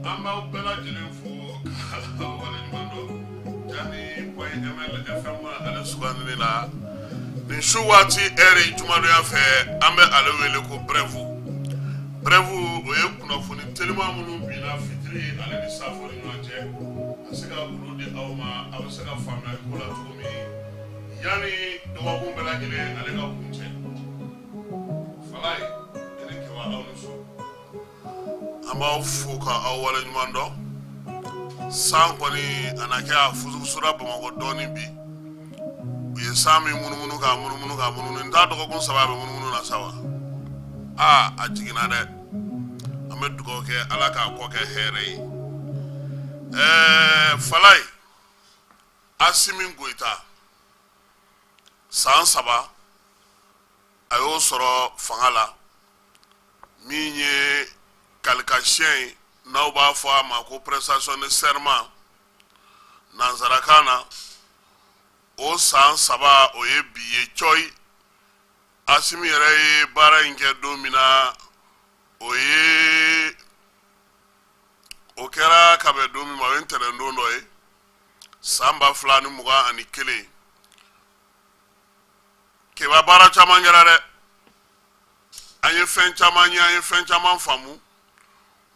An b'aw bɛɛ lajɛlen fo ka waleɲuman dɔn Jani point ml FM ale sugandili la nin su waati ɛri jumadonya fɛ. An bɛ ale wele ko brève. Brève, o ye kunnafoni teliman minnu binna fitiri ale ni safo ni ɲɔgɔn cɛ, ka se ka olu di aw ma, aw bɛ se ka faamuyali ko la cogo min yanni dɔgɔkun bɛɛ lajɛlen ale ka kuncɛ. Falaye e ni Kɛwa, aw ni su. An b'aw fo ka aw waleɲuman dɔn. San kɔni a na kɛ a fusufusura Bamakɔ dɔɔnin bi. U ye san min munumunu k'a munumunu k'a munumunu, n t'a dɔgɔkun 3 a bɛ munumunu na sa wa. Aa, a jiginna dɛ. An bɛ dugawu kɛ, Ala k'a kɔ kɛ hɛrɛ ye. Ɛɛ Falaye, Asimi Goyita, san 3 a y'o sɔrɔ fanga la. Min ye kalikasiyɛn ye, n'aw b'a fɔ a ma ko prestation de serment nansarakan na, o san 3 o ye bi ye cɔyi. Asimi yɛrɛ ye baara in kɛ don min na, o ye o kɛra ka bɛn don min ma, o ye ntɛnɛn don dɔ ye san 2021. Keba, baara caman kɛra dɛ. An ye fɛn caman ye, an ye fɛn caman faamu.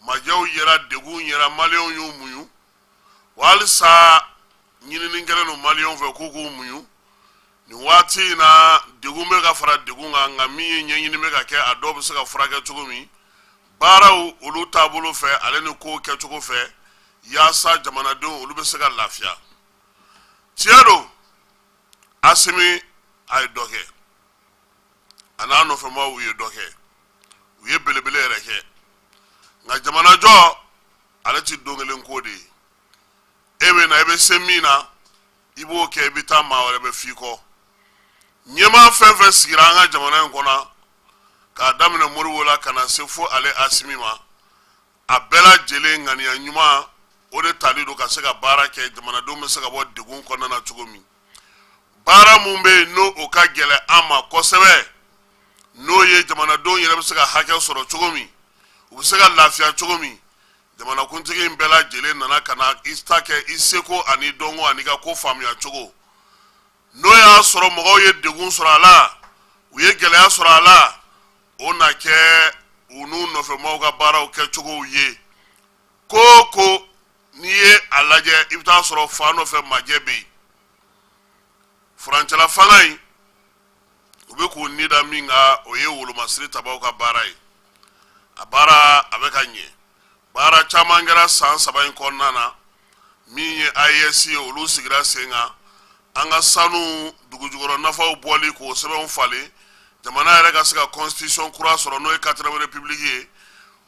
Majɛw yera, degun yera, maliyɛnw y'u muɲu wa halisa ɲinini kɛlen don maliyɛnw fɛ k'u k'u muɲu nin waati in na. Degun bɛ ka fara degun kan, nka min ye ɲɛɲini bɛ ka kɛ, a dɔw bɛ se ka furakɛ cogo min, baaraw olu taabolo fɛ ale ni kow kɛcogo fɛ, yaasa jamanadenw olu bɛ se ka lafiya. Tiɲɛ don, Asimi a ye dɔ kɛ, a n'a nɔfɛmaaw u ye dɔ kɛ, u ye belebele yɛrɛ kɛ, nka jamanajɔ ale ti don kelen ko de ye. E bɛ na, i bɛ se min na, i b'o kɛ, i bɛ taa, maa wɛrɛ bɛ f'i kɔ. Ɲɛmaa fɛn fɛn sigira an ka jamana in kɔnɔ, k'a daminɛ Modibo la ka na se fo ale Asimi ma, a bɛɛ lajɛlen ŋaniya ɲuman o de tali don ka se ka baara kɛ, jamanadenw bɛ se ka bɔ degun kɔnɔna na cogo min. Baara mun bɛ yen, n'o o ka gɛlɛn an ma kosɛbɛ, n'o ye jamanadenw yɛrɛ bɛ se ka hakɛ sɔrɔ cogo min, u bɛ se ka lafiya cogo min, jamanakuntigi in bɛɛ lajɛlen nana ka na i ta kɛ i seko ani dɔnko ani ka ko faamuya cogo. N'o y'a sɔrɔ mɔgɔw ye degun sɔrɔ a la, u ye gɛlɛya sɔrɔ a la, o na kɛ u n'u nɔfɛmaaw ka baaraw kɛcogow ye. Ko o ko n'i ye a lajɛ, i bɛ taa sɔrɔ fan dɔ fɛ majɛ bɛ yen. Furancɛla fanga in, u bɛ k'u ni da min kan, o ye wolomasiri tabaw ka baara ye. A baara a bɛ ka ɲɛ. Baara caman kɛra san 3 in kɔnɔna na. Min ye AES ye, olu sigira sen kan. An ka sanu dugujukɔrɔ nafaw bɔli k'o sɛbɛnw falen, jamana yɛrɛ ka se ka constitution kura sɔrɔ, n'o ye quatrième république ye.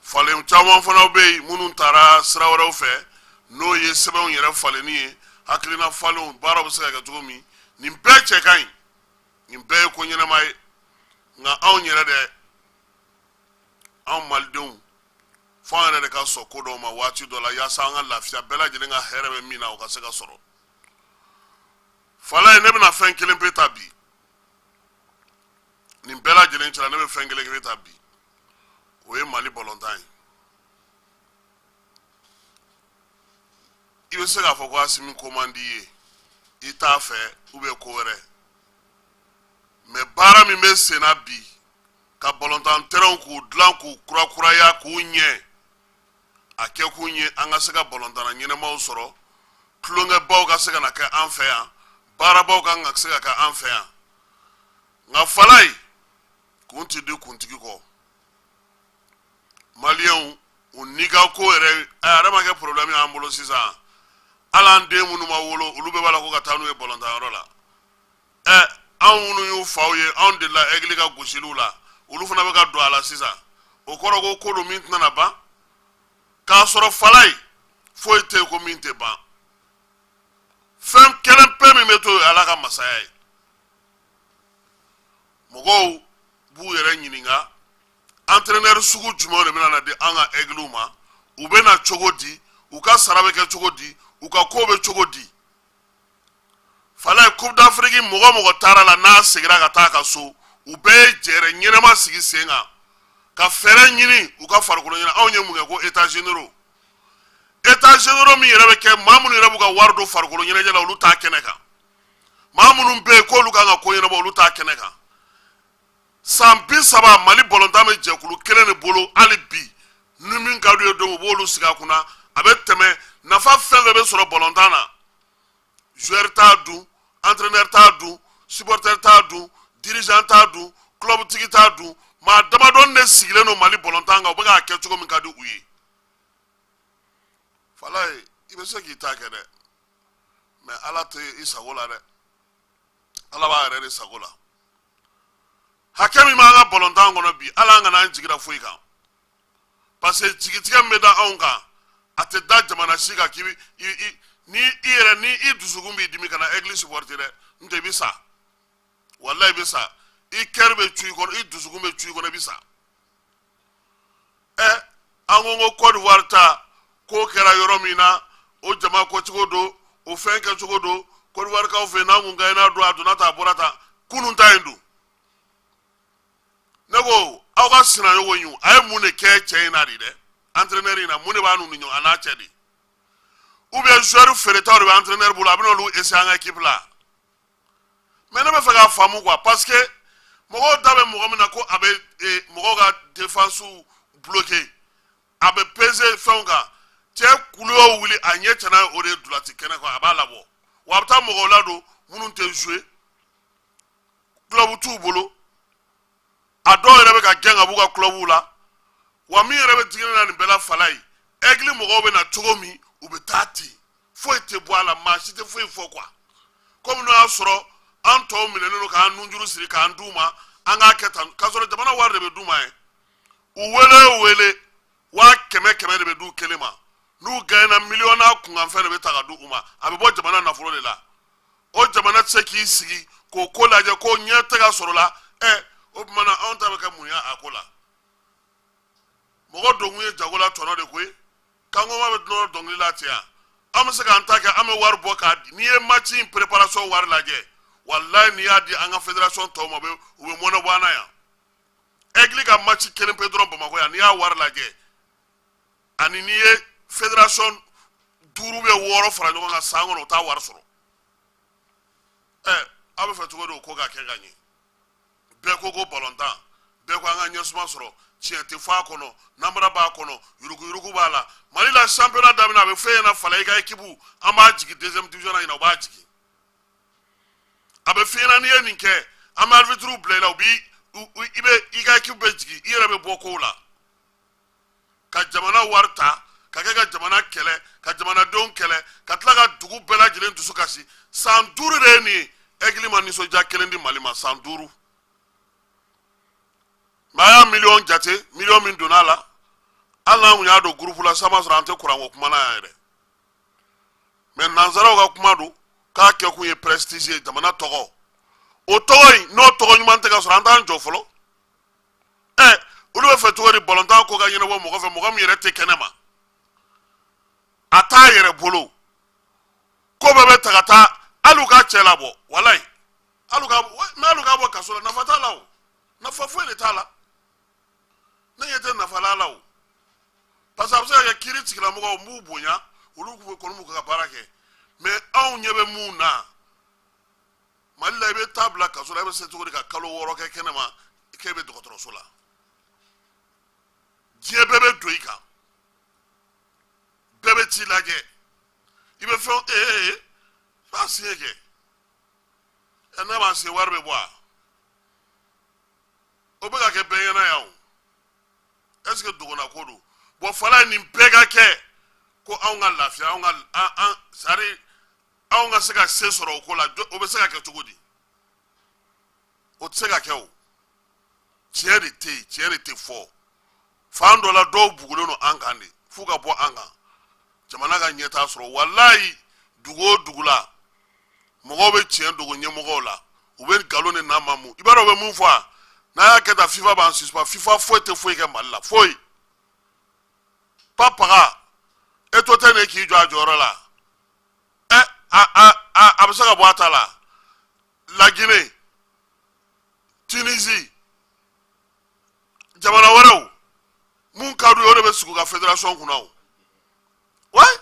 Falen caman fana bɛ yen minnu taara sira wɛrɛw fɛ, n'o ye sɛbɛnw yɛrɛ falenni ye, hakilina falenw, baaraw bɛ se ka kɛ cogo min. Nin bɛɛ cɛ ka ɲi, nin bɛɛ ye ko ɲɛnama ye. Nka anw yɛrɛ dɛ, anw malidenw, fo an yɛrɛ de ka sɔn ko dɔw ma waati dɔ la, yaasa an ka lafiya, bɛɛ lajɛlen ka hɛrɛ bɛ min na, o ka se ka sɔrɔ. Falaye, ne bɛna fɛn kelen pe ta bi. Nin bɛɛ lajɛlen cɛla, ne bɛ fɛn kelen pe ta bi, o ye Mali balontan ye. I bɛ se k'a fɔ ko Asimi ko man di i ye, i t'a fɛ ou bien ko wɛrɛ, mais baara min bɛ sen na bi ka balontan terrainw k'u dilan, k'u kurakuraya, k'u ɲɛ, a kɛkun ye an ka se ka balontanna ɲɛnamaw sɔrɔ, tulonkɛbaw ka se ka na kɛ an fɛ yan, baarabaw kan ka se ka kɛ an fɛ yan. Nka Falaye, kun ti di kuntigi kɔ. Maliyɛnw u n'i ka ko yɛrɛ, a yɛrɛ ma kɛ problème y'an bolo sisan. Hali an den minnu ma wolo, olu bɛɛ b'a la ko ka taa n'u ye balontan yɔrɔ la. Ɛ, anw minnu y'u faw ye, anw delila Aigle ka gosiliw la, olu fana bɛ ka don a la sisan. O kɔrɔ ko ko don min tɛna na ban. K'a sɔrɔ Falaye, foyi tɛ yen ko min tɛ ban. Fɛn kelen pe min bɛ to yen, Ala ka masaya ye. Mɔgɔw b'u yɛrɛ ɲininka, entraîneur sugu jumɛnw de bɛna na di an ka Aiglew ma? U bɛ na cogo di? U ka sara bɛ kɛ cogo di? U ka ko bɛ cogo di? Falaye, Coupe d'Afrique mɔgɔ mɔgɔ taara la, n'a seginna ka taa ka so, u bɛɛ ye jɛrɛ ɲɛnama sigi sen kan. Ka fɛɛrɛ ɲini u ka farikolo ɲɛna. Anw ye mun kɛ? Ko état généraux, état généraux min yɛrɛ bɛ kɛ, maa minnu yɛrɛ b'u ka wari don farikolo ɲɛnajɛ la, olu t'a kɛnɛ kan. Maa minnu bɛ yen k'olu kan ka ko ɲɛnabɔ, olu t'a kɛnɛ kan. San 30, Mali balontan bɛ jɛkulu kelen de bolo hali bi. Ni min ka d'u ye don, u b'olu sigi a kunna. A bɛ tɛmɛ, nafa fɛn fɛn bɛ sɔrɔ balontan na, joueur t'a dun, entraîneur t'a dun, supporter t'a dun, dirigeant t'a dun, club tigi t'a dun. Maa damadɔni de sigilen don Mali balontan kan, u bɛ k'a kɛ cogo min ka di u ye. Falaye, i bɛ se k'i ta kɛ dɛ, mais Ala tɛ i sago la dɛ. Ala b'a yɛrɛ de sago la. Hakɛ min b'an ka balontan kɔnɔ bi, ala an kana an jigi da foyi kan, parce que jigitigɛ min bɛ da anw kan, a tɛ da jamana si kan. K'i bɛ i ni i yɛrɛ ni i dusukun b'i dimi, ka na Aigle supporter dɛ, n'o tɛ i bɛ sa. Walayi, i bɛ sa. I cœur bɛ cu i kɔnɔ, i dusukun bɛ cu i kɔnɔ, i bɛ sa. Ɛ, an ko Côte d'Ivoire ta ko kɛra yɔrɔ min na, o jama kɔcogo don, o fɛn kɛcogo don Côte d'Ivoire kaw fɛ yen. N'an kun gagné don, a donna tan, a bɔra tan. Kunun ta in dun, ne ko aw ka Sinayogo in, a ye mun de kɛ cɛ in na de dɛ? Entraîneur in na, mun de b'a n'u ni ɲɔgɔn a n'a cɛ de? Ou bien joueur feeretaw de bɛ entraîneur bolo, a bɛ n'olu essayer an ka équipe la? Mais ne bɛ fɛ k'a faamu quoi, parce que mɔgɔw da bɛ mɔgɔ min na ko a bɛ mɔgɔw ka défense bloquer, a bɛ peser fɛnw kan. Cɛ kulu y'o wuli, a ɲɛ cɛ n'a ye, o de ye dulati kɛnɛ kan, a b'a labɔ wa. A bɛ taa mɔgɔw ladon minnu tɛ jouer, club t'u bolo, a dɔw yɛrɛ bɛ ka gɛn ka b'u ka club la. Wa min yɛrɛ bɛ digi ne na nin bɛɛ la, fala ye, Aigle mɔgɔw bɛ na cogo min, u bɛ taa ten, foyi tɛ bɔ a la, maa si tɛ foyi fɔ quoi, komi n'o y'a sɔrɔ an tɔw minɛnen don k'an nunjuru siri k'an d'u ma, an k'a kɛ tan, k'a sɔrɔ jamana wari de bɛ d'u ma ye. U wele o wele, 100 000 100 de bɛ d'u kelen ma. N'u gagné miliyɔn n'a kunkanfɛn de bɛ ta ka di u ma, a bɛ bɔ jamana nafolo de la. O jamana tɛ se k'i sigi k'o ko lajɛ ko ɲɛ tɛ ka sɔrɔ la. Ɛ, o tuma na anw ta bɛ kɛ mun ye a ko la? Mɔgɔ donkun ye jago la tɔnɔ de koyi. Kankoma bɛ nɔrɔ dɔnkili la ten yan. An bɛ se k'an ta kɛ, an bɛ wari bɔ k'a di. N'i ye match in préparation wari lajɛ, walayi, n'i y'a di an ka fédération tɔw ma, u bɛ mɔnɛ bɔ an na yan. Aigle ka match kelen pe dɔrɔn Bamakɔ yan, n'i y'a wari lajɛ ani n'i ye fédération duuru bɛ wɔɔrɔ fara ɲɔgɔn kan san kɔnɔ, u t'a wari sɔrɔ. Ɛ, aw bɛ fɛ cogo di o ko ka kɛ ka ɲɛ? Bɛɛ ko ko balontan, bɛɛ ko an ka ɲɛsuma sɔrɔ. Tiɲɛ tɛ fɔ a kɔnɔ, namara b'a kɔnɔ, yuruguyurugu b'a la. Mali la, championnat daminɛ, a bɛ fɛn ɲɛna, fala i ka équipe, an b'a jigin deuxième division na ɲinan, u b'a jigin. A bɛ fɛn ɲɛna, n'i ye nin kɛ, an bɛ arbitre bila i la, u b'i i bɛ i ka équipe bɛ jigin, i yɛrɛ bɛ bɔ kow la. Ka jamana wari ta ka kɛ ka jamana kɛlɛ, ka jamanadenw kɛlɛ, ka tila ka dugu bɛɛ lajɛlen dusu kasi. San 5 de ye nin ye, Aigle ma nisɔndiya kelen di Mali ma san 5. Mɛ a y'a miliyɔn jate, miliyɔn min donna a la, hali n'an kun y'a don groupe la sisan, b'a sɔrɔ an tɛ kuranko kuma na yan yɛrɛ. Mɛ nanzaraw ka kuma don k'a kɛ kun ye prestige ye, jamana tɔgɔ. O tɔgɔ in, n'o tɔgɔ ɲuman tɛ ka sɔrɔ, an t'an jɔ fɔlɔ. Ɛ, olu bɛ fɛ cogo di balontan ko ka ɲɛnabɔ mɔgɔ fɛ, mɔgɔ min yɛrɛ tɛ kɛnɛ ma, a t'a yɛrɛ bolo, ko bɛɛ bɛ ta ka taa hali u ka cɛ labɔ? Walayi, hali u ka mɛ, hali u ka bɔ kaso la, nafa t'a la o, nafa foyi de t'a la. Ne ɲɛ tɛ nafa la o, parce que a bɛ se ka kɛ kiiri tigilamɔgɔw n b'u bonya, olu kɔni b'u ka baara kɛ. Mɛ anw ɲɛ bɛ mun na Mali la? I bɛ taa bila kaso la, i bɛ se cogo di ka kalo 6 kɛ kɛnɛ ma k'e bɛ dɔgɔtɔrɔso la? Diɲɛ bɛɛ bɛ don i kan, bɛɛ bɛ t'i lajɛ, i bɛ fɛn ee i b'a siɲɛ kɛ. Ɛ, n'a b'a siɲɛ, wari bɛ bɔ a, o bɛ ka kɛ bɛɛ ɲɛna yan o. Est ce que dogona ko don? Bɔn, fala ye, nin bɛɛ ka kɛ ko anw ka lafiya, anw ka an c'est à dire anw ka se ka se sɔrɔ o ko la, o bɛ se ka kɛ cogo di? O tɛ se ka kɛ o. Tiɲɛ de tɛ yen, tiɲɛ de tɛ fɔ. Fan dɔ la, dɔw bugulen don an kan de, f'u ka bɔ an kan, jamana ka ɲɛtaa sɔrɔ. Walayi, dugu o dugu la, mɔgɔw bɛ tiɲɛ dogo ɲɛmɔgɔw la, u bɛ nkalon de n'a ma mun. I b'a dɔn u bɛ mun fɔ wa? N'a y'a kɛ tan, FIFA b'an suspend. FIFA foyi tɛ foyi kɛ Mali la, foyi pa paga. E to tɛ ne k'i jɔ a jɔyɔrɔ la. Ɛ, a a a a bɛ se ka bɔ a ta la. Laginɛ, Tunisie, jamana wɛrɛw. bɛ sigi u ka fédération kunna o. Ouais,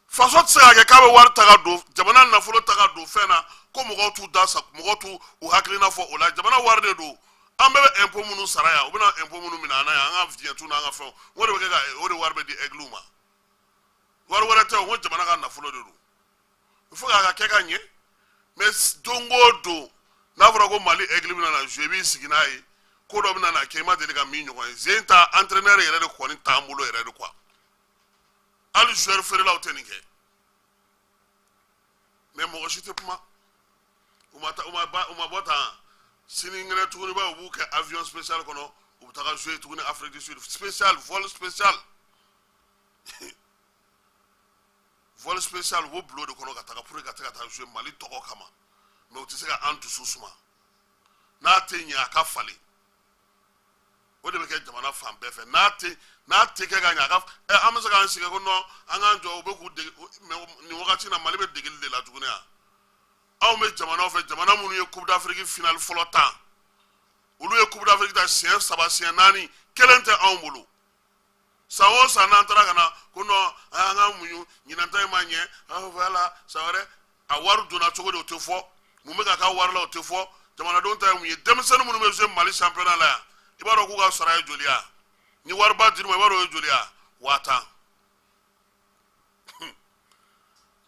faso tɛ se ka kɛ k'a bɛ wari ta ka don, jamana nafolo ta ka don fɛn na, ko mɔgɔw t'u da sa, mɔgɔw t'u u hakilina fɔ o la. Jamana wari de don. An bɛɛ bɛ impôt minnu sara yan, u bɛna impôt minnu minɛ an na yan, an ka vignette n'an ka fɛnw, o de bɛ kɛ ka o de wari bɛ di aigles ma. Wari wɛrɛ tɛ o, n ko jamana ka nafolo de don. Il faut k'a ka kɛ ka ɲɛ. Mais don o don n'a fɔra ko Mali aigle bɛna na jouer, i b'i sigi n'a ye ko dɔ bɛna na kɛ i ma deli ka min ɲɔgɔn ye. Zen ta entraîneur yɛrɛ de kɔni t'an bolo yɛrɛ de quoi. Hali joueur feerelaw tɛ nin kɛ. Mais mɔgɔ si tɛ kuma. U ma ta, u ma ba, u ma bɔ tan. Sinikɛnɛ tuguni ba, u b'u kɛ avion spécial kɔnɔ, u bɛ taga jouer tuguni Afrique du Sud. Spécial, vol spécial, vol spécial, u b'o bulon de kɔnɔ ka taga pour que ka se ka taa jouer Mali tɔgɔ kama. Mais u tɛ se ka an dusu suma. N'a tɛ ɲɛ, a ka falen. O de bɛ kɛ jamana fan bɛɛ fɛ. N'a tɛ kɛ ka ɲɛ, a ka ɛ, an bɛ se k'an sigi ko non, an k'an jɔ, u bɛ k'u dege. Mais nin wagati in na, Mali bɛ degeli de la tuguni yan. Anw bɛ jamanaw fɛ, jamana minnu ye Coupe d'Afrique finale fɔlɔ tan, olu ye Coupe d'Afrique ta siɲɛ saba, siɲɛ naani, kelen tɛ anw bolo. San o san n'an taara ka na ko non, an ka muɲu, ɲinan ta in ma ɲɛ, voilà, san wɛrɛ. A wari donna cogo di, o tɛ fɔ. Mun bɛ ka k'a wari la, o tɛ fɔ. Jamanadenw ta ye mun ye? Denmisɛnnin minnu bɛ jouer Mali championnat la yan, i b'a dɔn k'u ka sara ye joli ye? Ni wariba dir'u ma, i b'a dɔn o ye joli ye? 10,000.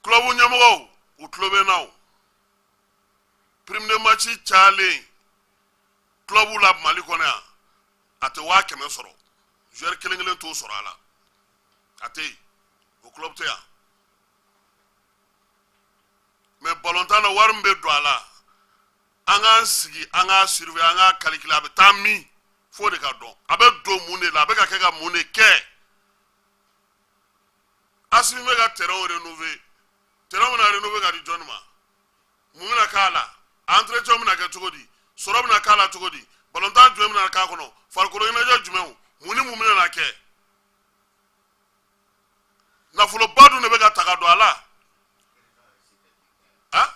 Club ɲɛmɔgɔw, u tulo bɛ n na. O prime de match cayalen club la Mali kɔnɔ yan, a tɛ 100,000 sɔrɔ. Joueur kelen kelen t'o sɔrɔ a la, a tɛ yen, o club tɛ yan. Mais balontan na, wari min bɛ don a la, an k'an sigi, an k'a surveiller, an k'a calculer, a bɛ taa min f'o de ka dɔn, a bɛ don mun de la, a bɛ ka kɛ ka mun de kɛ. Asimi bɛ ka terrain rénover. Terrain bɛna rénover ka di jɔnni ma? Mun bɛna k'a la? Entretien bɛna kɛ cogo di? Sɔrɔ bɛna k'a la cogo di? Balontan jumɛn bɛna k'a kɔnɔ? Farikolo ɲɛnajɛ jumɛnw, mun ni mun bɛna kɛ? Nafoloba dun de bɛ ka ta ka don a la. Ah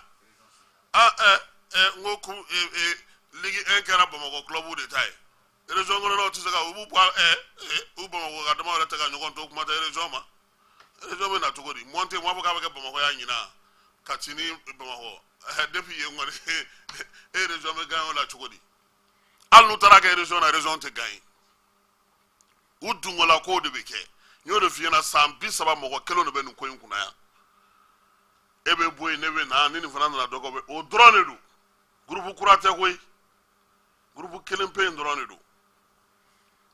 ah, ɛ ɛ, n ko ku ɛ ɛ, Ligue 1 kɛra Bamakɔ club de ta ye. Région kɔnɔnaw tɛ se ka u b'u bɔ ɛ ɛ, u Bamakɔ ka dama yɛrɛ tɛ ka ɲɔgɔn to, kuma tɛ région ma. Région bɛ na cogo di? Monte u b'a fɔ k'a bɛ kɛ Bamakɔ yan ɲinan, Kati ni Bamakɔ. Ɛ, depuis yen kɔni, e région bɛ gagner o la cogo di? Hali n'u taara kɛ région na, région tɛ gagner. U dungola kow de bɛ kɛ. N y'o de f'i ɲɛna, san 30, mɔgɔ kelen de bɛ nin ko in kunna yan. E bɛ bɔ yen, ne bɛ na, ni nin fana nana, dɔ kɔ, o dɔrɔn de don. Groupe kura tɛ koyi, groupe kelen pe in dɔrɔn de don.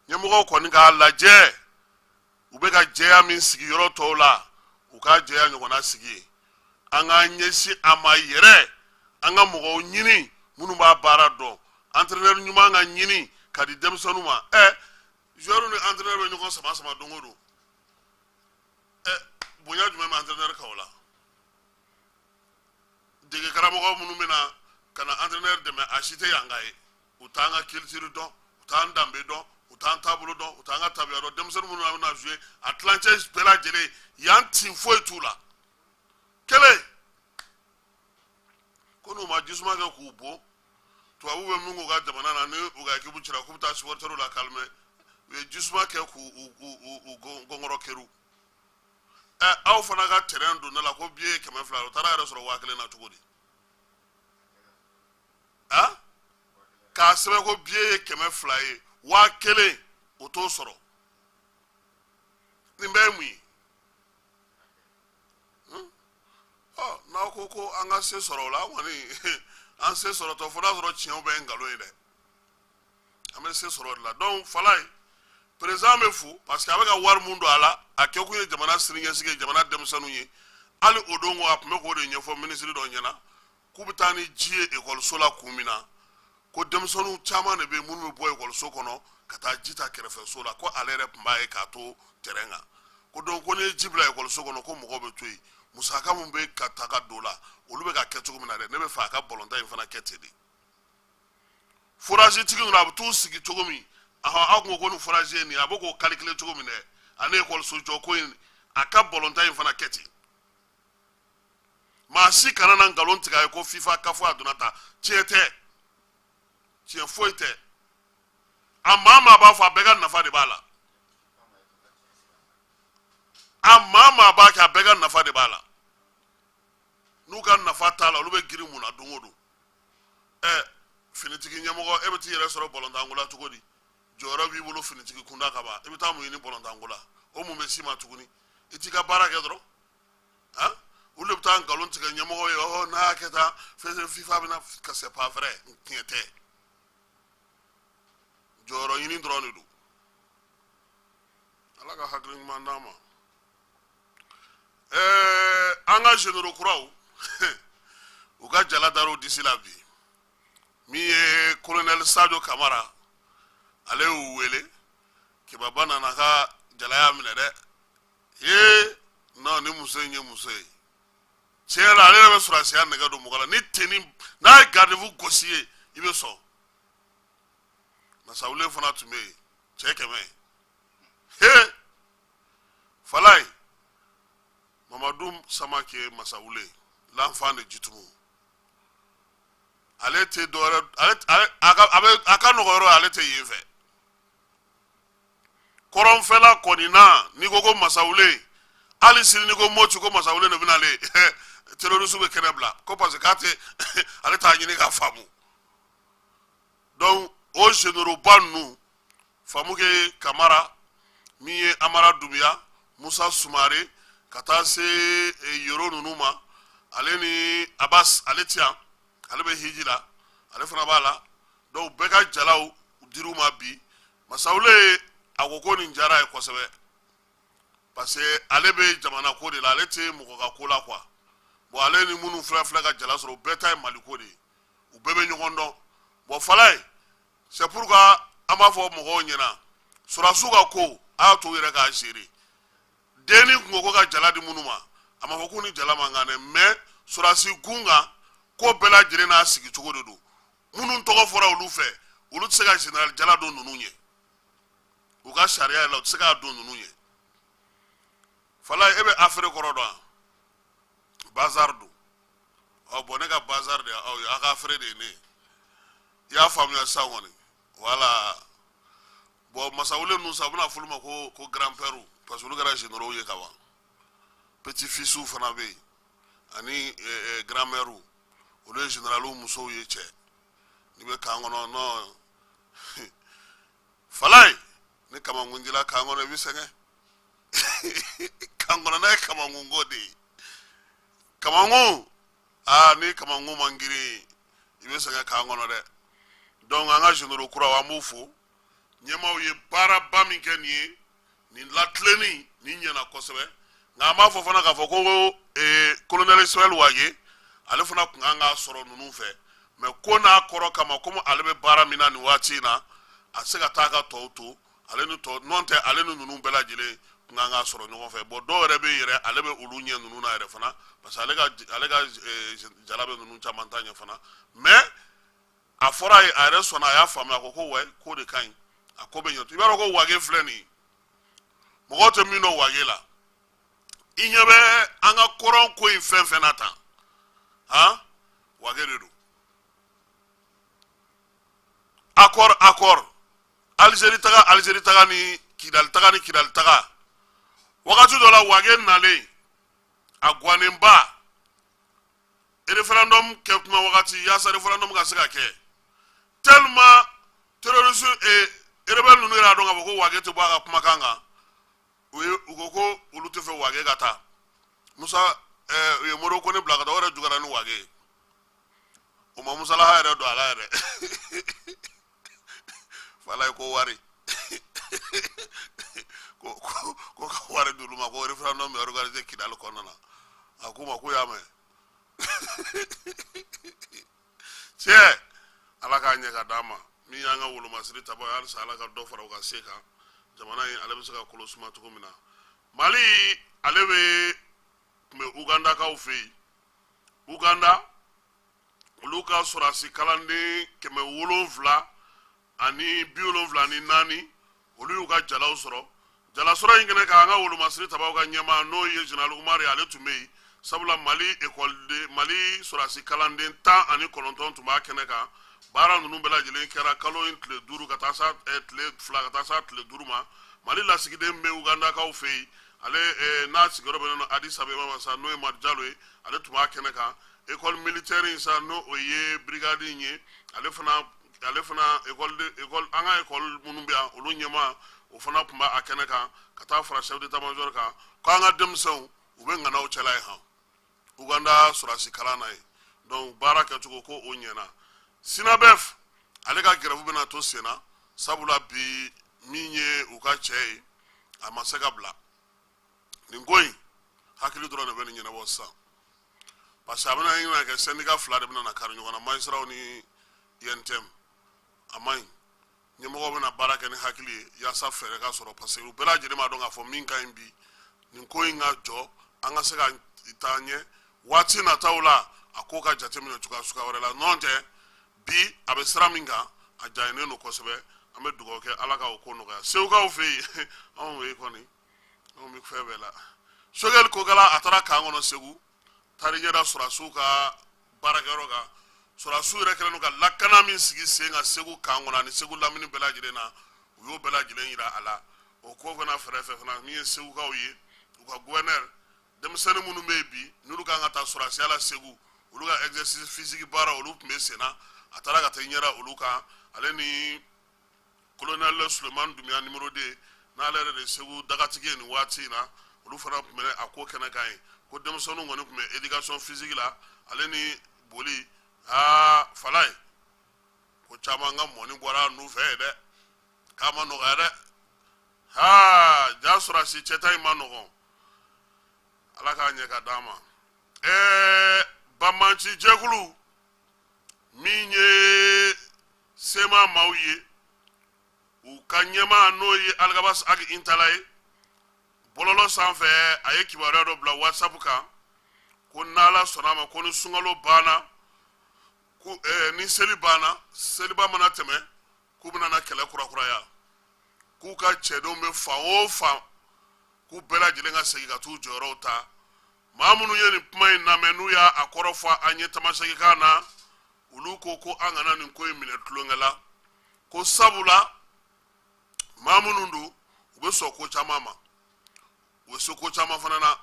Ɲɛmɔgɔw kɔni k'a lajɛ, u bɛ ka jɛya min sigi yɔrɔ tɔw la, u k'a jɛya ɲɔgɔnna sigi yen. An k'an ɲɛsin a ma yɛrɛ, an ka mɔgɔw ɲini minnu b'a baara dɔn, entraîneur ɲuman ka ɲini ka di denmisɛnninw ma. Ɛ, joueur ni entraîneur bɛ ɲɔgɔn sama sama don o don. Ɛ, bonya jumɛn bɛ entraîneur kan o la? Dege karamɔgɔ minnu bɛ na ka na entraîneur dɛmɛ, a si tɛ yan ka ye. U t'an ka culture dɔn, u t'an danbe dɔn, u t'an taabolo dɔn, u t'an ka tabiya dɔn. Denmisɛnnin minnu bɛna jouer, a tilancɛ bɛɛ lajɛlen yan, tin foyi t'u la. Kelen ko n'u ma jisuma kɛ k'u bon, tubabu bɛ min k'u ka jamana na, ni u ka équipe cira k'u bɛ taa supporterw la calmer, u ye jisuma kɛ k'u u gɔngɔrɔ keru. Ɛ, aw fana ka terrain don ne la ko billet ye 200, o taara yɛrɛ sɔrɔ 1000 na cogo di? A k'a sɛbɛn ko billet ye 200 ye, 1000, o t'o sɔrɔ. Nin bɛɛ ye mun ye? Ɔ, n'aw ko ko an ka se sɔrɔ o la, an kɔni an se sɔrɔ tɔ, fo n'a sɔrɔ tiɲɛw bɛɛ ye nkalon ye dɛ. An bɛ se sɔrɔ o de la. Donc Falaye, président bɛ fo parce que a bɛ ka wari mun don a la, a kɛkun ye jamana siniɲɛsigi ye, jamana denmisɛnninw ye. Hali o don ko a tun bɛ k'o de ɲɛfɔ minisiri dɔ ɲɛna k'u bɛ taa ni ji ye ekɔliso la kun min na, ko denmisɛnninw caman de bɛ yen minnu bɛ bɔ ekɔliso kɔnɔ ka taa ji ta kɛrɛfɛso la, ko ale yɛrɛ tun b'a ye k'a to terrain kan. Ko donc ko n'i ye ji bila ekɔliso kɔnɔ, ko mɔgɔw bɛ to yen. Musaka min bɛ ka ta ka don la, olu bɛ ka kɛ cogo min na dɛ, ne bɛ fɛ a ka balontan in fana kɛ ten de. Forage tigi ninnu, a bɛ t'u sigi cogo min, ahan, aw ko ko nin forage ye nin ye, a bɛ k'o calculer cogo min dɛ, ani ekɔliso jɔ ko in, a ka balontan in fana kɛ ten. Maa si kana na nkalon tigɛ a ye ko FIFA kafo a donna ta, tiɲɛ tɛ, tiɲɛ foyi tɛ. A maa maa b'a fɔ, a bɛɛ ka nafa de b'a la. A maa maa b'a kɛ, a bɛɛ ka nafa de b'a la. N'u ka nafa t'a la, olu bɛ girin mun na don o don? Finitigi ɲɛmɔgɔ, e bɛ t'i yɛrɛ sɔrɔ bɔlɔntanko la cogo di? Jɔyɔrɔ b'i bolo finitigi kunda ka ban, i bɛ taa mun ɲini bɔlɔntanko la? O mun bɛ s'i ma tuguni? I t'i ka baara kɛ dɔrɔn. Han, olu de bɛ taa nkalon tigɛ ɲɛmɔgɔ ye. Ɔ, n'a y'a kɛ tan, fɛn FIFA bɛna ka, c'est pas vrai, tiɲɛ tɛ. Jɔyɔrɔ ɲini dɔrɔn de don. Ala ka hakili ɲuman d'an ma. An ka généraux kuraw, u ka jala dar'u disi la bi. Min ye colonel Sadio Kamara, ale y'u wele. Kebaba nana ka jalaya minɛ dɛ. Ee non, ni muso in ye muso ye tiɲɛ la, ale yɛrɛ bɛ sɔrɔdasiya nɛgɛ don mɔgɔ la. Ni tenni n'a ye garde-à-vous gosi ye, i bɛ sɔn. Masawule fana tun bɛ yen, cɛ 100. He Falaye, Mamadu Samake Masawule, l'enfant de Jitumu, ale tɛ dɔwɛrɛ, ale ale a ka a bɛ a ka nɔgɔ yɔrɔ, ale tɛ yen fɛ. Kɔrɔnfɛla kɔni na, n'i ko ko Masawule, hali sini n'i ko Moti ko Masawule de bɛ nalen, terroriste bɛ kɛnɛ bila ko parce que k'a tɛ, ale t'a ɲini k'a faamu. Donc o généraux ba ninnu, Famuke Kamara, min ye Amara Dubiya, Musa Sumare, ka taa se Yoro ninnu ma, ale ni Abbas, ale ti yan, ale bɛ hiji la, ale fana b'a la. Donc bɛɛ ka jalaw dir'u ma bi. Masawule a ko ko nin diyara ye kosɛbɛ, parce que ale bɛ jamana ko de la, ale tɛ mɔgɔ ka ko la quoi. Bon, ale ni minnu filɛ filɛ ka jala sɔrɔ, u bɛɛ ta ye Mali ko de ye, u bɛɛ bɛ ɲɔgɔn dɔn. Bon Falaye, c'est pourquoi an b'a fɔ mɔgɔw ɲɛna, sɔrɔdasiw ka ko, a y'a to u yɛrɛ k'a gérer. Denni kun ko ko ka jala di minnu ma, a ma fɔ k'u ni jala man kan dɛ, mais sɔrɔdasi gun kan ko bɛɛ lajɛlen n'a sigi cogo de don. Minnu tɔgɔ fɔra olu fɛ, olu tɛ se ka général jala don ninnu ɲɛ. U ka sariya yɛrɛ la, u tɛ se k'a don ninnu ɲɛ. Falaye, e bɛ affaire kɔrɔ dɔn wa? Bazar don. Ɔ bɔn, ne ka bazar de aw ye, aw ka affaire de ye ne ye. I y'a faamuya sisan kɔni? Voilà. Bon, Masawule ninnu sa, u bɛna fɔ olu ma ko grand père, parce que olu kɛra généraux ye ka ban. Petit fils fana bɛ yen, ani grand mère, olu ye généraux musow ye. Cɛ, n'i bɛ camp kɔnɔ, non Falaye, ni kamankun dila camp kɔnɔ, i bɛ sɛgɛn. Camp kɔnɔ n'a ye kamankun ko de ye, kamankun, aa, ni kamankun man girin, i bɛ sɛgɛn camp kɔnɔ dɛ. Donc an ka généraux kuraw, an b'u fo. Ɲɛmaaw ye baaraba min kɛ nin ye, nin latilenni nin ɲɛna kosɛbɛ. Nka an b'a fɔ fana k'a fɔ ko colonel Ismaël Wagué, ale fana tun kan k'a sɔrɔ ninnu fɛ, mais ko n'a kɔrɔ kama, komi ale bɛ baara min na nin waati in na, a tɛ se ka taa ka tɔw to. Ale ni tɔ n'o tɛ, ale ni ninnu bɛɛ lajɛlen tun kan k'a sɔrɔ ɲɔgɔn fɛ. Bon, dɔw yɛrɛ bɛ yɛrɛ, ale bɛ olu ɲɛ ninnu na yɛrɛ fana, parce que ale ka jala bɛ ninnu caman ta ɲɛ fana. Mais a fɔra a ye, a yɛrɛ sɔnna, a y'a faamuya, a ko ko wayi, k'o de ka ɲi, a ko bɛ ɲɛ. I b'a dɔn ko Wagué filɛ nin ye, mɔgɔw tɛ min dɔn Wagué la, i ɲɛ bɛ an ka kɔrɔn ko in fɛn fɛn na tan, han, Wagué de don. Accord Algérie taga, Algérie taga ni Kidali taga ni Kidali taga, wagati dɔ la, Wagué nalen, a guwannenba, référendum kɛ kuma wagati, yaasa référendum ka se ka kɛ, tellement terroriste et rebelle ninnu yɛrɛ y'a dɔn k'a fɔ ko Wagué tɛ bɔ a ka kumakan kan, u ye u ko ko olu tɛ fɛ Wagué ka taa. Musa u ye Modibo Kone bila ka taa, o yɛrɛ juguyara ni Wagué ye. O ma musalaha yɛrɛ don a la yɛrɛ. Falaye ko wari ko ka wari d'olu ma ko référendum bɛ organiser Kidali kɔnɔna na. A k'u ma k'u y'a mɛn. Cɛ, Ala k'a ɲɛ ka d'an ma. Min y'an ka wolomasiri tabaw ye, halisa Ala ka dɔ fara u ka se kan, jamana in ale bɛ se ka kolo suma cogo min na. Mali ale bɛ tun bɛ Ugandakaw fɛ yen. Uganda, olu ka sɔrɔdasi kalanden 774, olu y'u ka jalaw sɔrɔ. Jalasɔrɔ in kɛnɛ kan, an ka wolomasiri tabaw ka ɲɛmaa, n'o ye général Umaru ye, ale tun bɛ yen, sabula Mali ekɔliden, Mali sɔrɔdasi kalanden 19 tun b'a kɛnɛ kan. Baara ninnu bɛɛ lajɛlen kɛra kalo in tile 5 ka taa sa, tile 2 ka taa sa tile 5 ma. Mali lasigiden bɛ Ugandakaw fɛ yen. Ale n'a sigiyɔrɔ bɛnnen don Addis Abeba ma sa, n'o ye Madu Jalo ye, ale tun b'a kɛnɛ kan. École militaire in sa, n'o o ye brigade in ye, ale fana école de école, an ka école minnu bɛ yan, olu ɲɛmaa, o fana tun b'a kɛnɛ kan ka taa fara chef d'état major kan, ko an ka denmisɛnw u bɛ ŋanaw cɛla ye han Uganda sɔrɔdasi kalan na ye. Donc baara kɛcogo ko o ɲɛna. SYNABEF, ale ka grève bɛna to sen na, sabula bi min ye u ka cɛ ye, a ma se ka bila. Nin ko in hakili dɔrɔn de bɛ nin ɲɛnabɔ sisan, parce que a bɛna ɲini kɛ syndicat fila de bɛna na kari ɲɔgɔn na, magistrats ni UNTM. A man ɲi. Ɲɛmɔgɔw bɛna baara kɛ ni hakili ye yaasa fɛɛrɛ ka sɔrɔ, parce que u bɛɛ lajɛlen b'a dɔn k'a fɔ min ka ɲi bi, nin ko in ka jɔ, an ka se ka taa ɲɛ waati nataw la, a ko ka jateminɛ cogoya suguya wɛrɛ la. N'o tɛ, bi a bɛ sira min kan, a janyalen don kosɛbɛ. An bɛ dugawu kɛ, Ala ka o ko nɔgɔya. Segukaw fɛ yen, anw fɛ yen kɔni, anw bɛ fɛn bɛɛ la. Choguel Kokala, a taara camp kɔnɔ Segu, taari ɲɛda sɔrɔdasiw ka baarakɛyɔrɔ kan. Sɔrɔdasiw yɛrɛ kɛlen don ka lakana min sigi sen kan Segu camp kɔnɔ ani Segu lamini bɛɛ lajɛlen na, u y'o bɛɛ lajɛlen yira a la. O ko fana fɛrɛ fɛ fana, min ye Segukaw ye, u ka gouverneur, denmisɛnnin minnu bɛ yen bi n'olu kan ka taa sɔrɔdasiya la Segu, olu ka exercice physique baara, olu tun bɛ sen na. A taara ka taa ɲɛda olu kan, ale ni colonel Sulemani Dunbiya numéro 2, n'ale yɛrɛ de ye Segu dagatigi ye nin waati in na, olu fana tun bɛ a ko kɛnɛ kan ye. Ko denmisɛnninw kɔni tun bɛ éducation physique la, ale ni boli. Aa, Falaye, ko caman ka mɔni bɔra n'u fɛ yen dɛ, k'a ma nɔgɔya dɛ. Aa, ja sɔrɔdasi cɛta in ma nɔgɔn, Ala k'a ɲɛ ka d'an ma. Banbanci jɛkulu min ye CMA maaw ye, u ka ɲɛmaa, n'o ye Alghabass Ag Intalla ye, bɔlɔlɔ sanfɛ, a ye kibaruya dɔ bila WhatsApp kan ko n'Ala sɔnna a ma, ko ni sunkalo banna, ko ni seli banna, seliba mana tɛmɛ, k'u bɛna na kɛlɛ kurakuraya, k'u ka cɛdenw bɛ fan o fan, k'u bɛɛ lajɛlen ka segin ka t'u jɔyɔrɔw ta. Maa minnu ye nin kuma in lamɛn, n'u y'a a kɔrɔ fɔ an ye tamasegikan na, olu ko ko an kana nin ko in minɛ tulonkɛ la, ko sabula maa minnu don, u bɛ sɔn ko caman ma, u bɛ se ko caman fana na.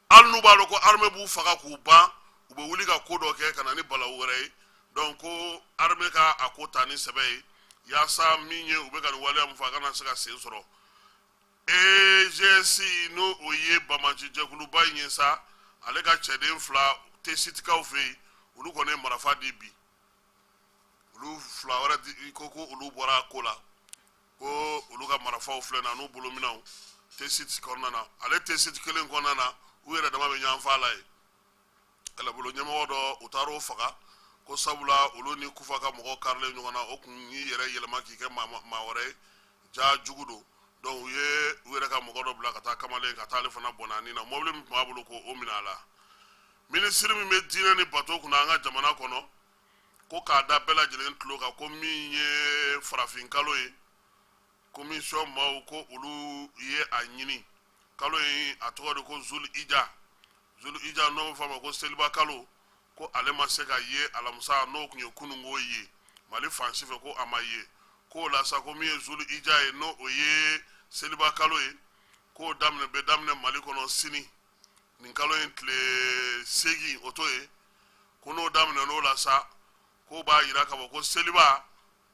Hali n'u b'a dɔn ko armée b'u faga k'u ban, u bɛ wuli ka ko dɔ kɛ ka na ni balawu wɛrɛ ye. Donc ko armée ka a ko ta ni sɛbɛ ye, yaasa min ye u bɛ ka nin waleya min fɔ, a kana se ka sen sɔrɔ. EGS, n'o o ye banbanci jɛkuluba in ye sa, ale ka cɛden fila tesitikaw fɛ yen, olu kɔni ye marifa di bi. Olu fila wɛrɛ di ko ko olu bɔra a ko la, ko olu ka marifaw filɛ na n'u bolominɛw tesiti kɔnɔna na. Ale tesiti kelen kɔnɔna na, u yɛrɛ dama bɛ ɲɔgɔn fa la ye. Kɛlɛbolo ɲɛmɔgɔ dɔ, u taara o faga, ko sabula olu ni Kufa ka mɔgɔw karilen ɲɔgɔn na, o kun y'i yɛrɛ yɛlɛma k'i kɛ maa wɛrɛ ye, ja jugu don. Donc u ye u yɛrɛ ka mɔgɔ dɔ bila ka taa kamalen ka taa ale fana bɔnna a ni na, mɔbili min tun b'a bolo, k'o minɛ a la. Minisiri min bɛ diinɛ ni bato kunna an ka jamana kɔnɔ, ko k'a da bɛɛ lajɛlen tulo kan, ko min ye farafin kalo ye, commission maaw ko olu ye a ɲini kalo in, a tɔgɔ de ko Zul Ija. Zul Ija, n'o bɛ fɔ a ma ko seliba kalo, ko ale ma se ka ye alamisa, n'o tun ye kununko ye Mali fan si fɛ, ko a ma ye. K'o la sa, ko min ye Zul Ija ye, n'o o ye seliba kalo ye, k'o daminɛ bɛ daminɛ Mali kɔnɔ sini, nin kalo in tile 8, o to ye. Ko n'o daminɛ n'o la sa, k'o b'a yira k'a fɔ ko seliba